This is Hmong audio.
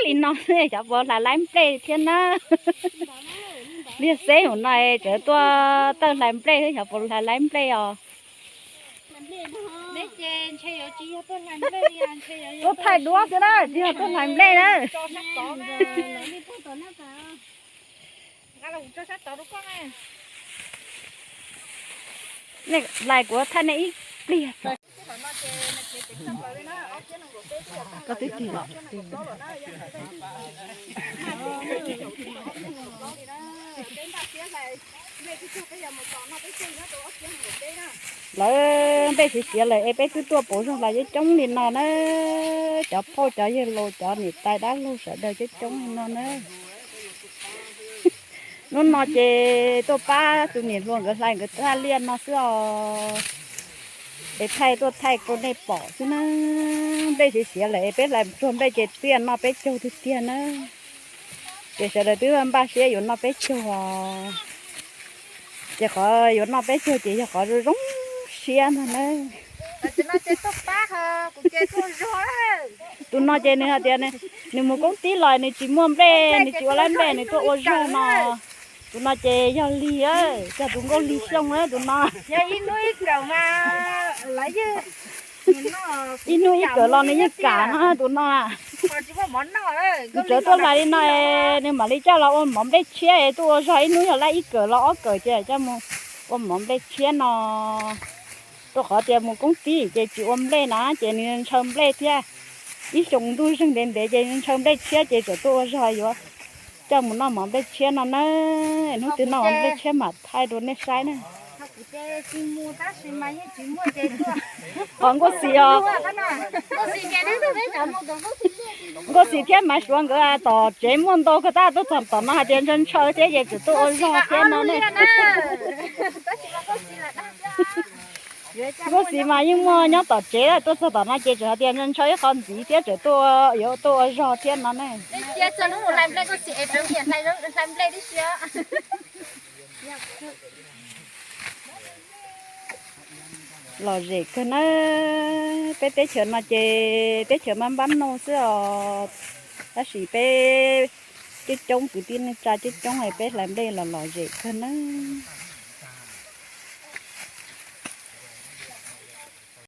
Li no xwb xyov puas hlais laib nplej thiab na. Liag xeb hauv no tseem tuaj tawm hlais nplej xwb xyov puas hlais laib nplej os. Tuaj thaij duab xwb na tsis yog tuaj hlais nplej na. Nej hlais kuv thaij nej ib pliag. Koj twb tig los. Lawv nplej siav siav lawm es peb twb tuaj pauv zog los coob coob li no na. Cov phauj cov yawg laus cov niam tais dab laug sawv daws coob coob li no na. Hnub no ces tuaj pab tus niam hluas nkawd hlais nkawd thaj liaj no xwb os. Es thaij tuaj thaij rau nej pom xwb na. Nplej siav siav lawm es peb hlais tsuag nplej ces txiaj noj peb caug tiag tiag na. Ces sawv daws twb npaj siab yuav noj peb caug os. Ces qhov yuav noj peb caug ces yog qhov zoo zoo siab ntag na. Tus no ces nws hais tias nws mus koob tib los nws tsis muaj nplej, nws tsis ua laib nplej, nws tuaj ua zog no. Tus no ces yog lig, cog tus nkauj lig xyooj tus no. Ib hnub ib kawm los nws yeej kam no tus no. Nws txawm tuaj hlais li no, nws mam li coj los ua mov nplej tshiab, tuaj ua zog ib hnub yog lab ib kawm los ob kawm ces coj mus ua mov nplej tshiab no. Rau qhov tias mus koob tib ces tsis ua nplej na, ces nws ntshaw nplej thiab. Ib xyoo ntuj zeeg ntev ntev ces ntshaw nplej tshiab ces txawm tuaj ua zog yuav coj mus noj mov nplej tshiab no na. Hnub twg noj mov nplej tshiab mam thaij rau nej saib na. Qhov Nkauj Xis os, Nkauj Xis thiab Maiv Suav nkawd tom tsev muaj ntau kawg tab tuaj txog tom no hais tias ntshaw ntshaw thiab ces txawm tuaj ua zog thiab no ne. Nkauj Xis mas yeej muaj nyob tom tsev, tuaj txog tom no ces txawm hais tias ntshaw ib qho ntxiv thiab txawm tuaj yuav tuaj ua zog thiab no ne. Lom zem kawg na. Peb teb chaws no ces teb chaws mab npab nug xwb os, tab sis peb coob coob kwv tij neej tsa coob coob es peb hlais nplej los lom zem kawg nawb.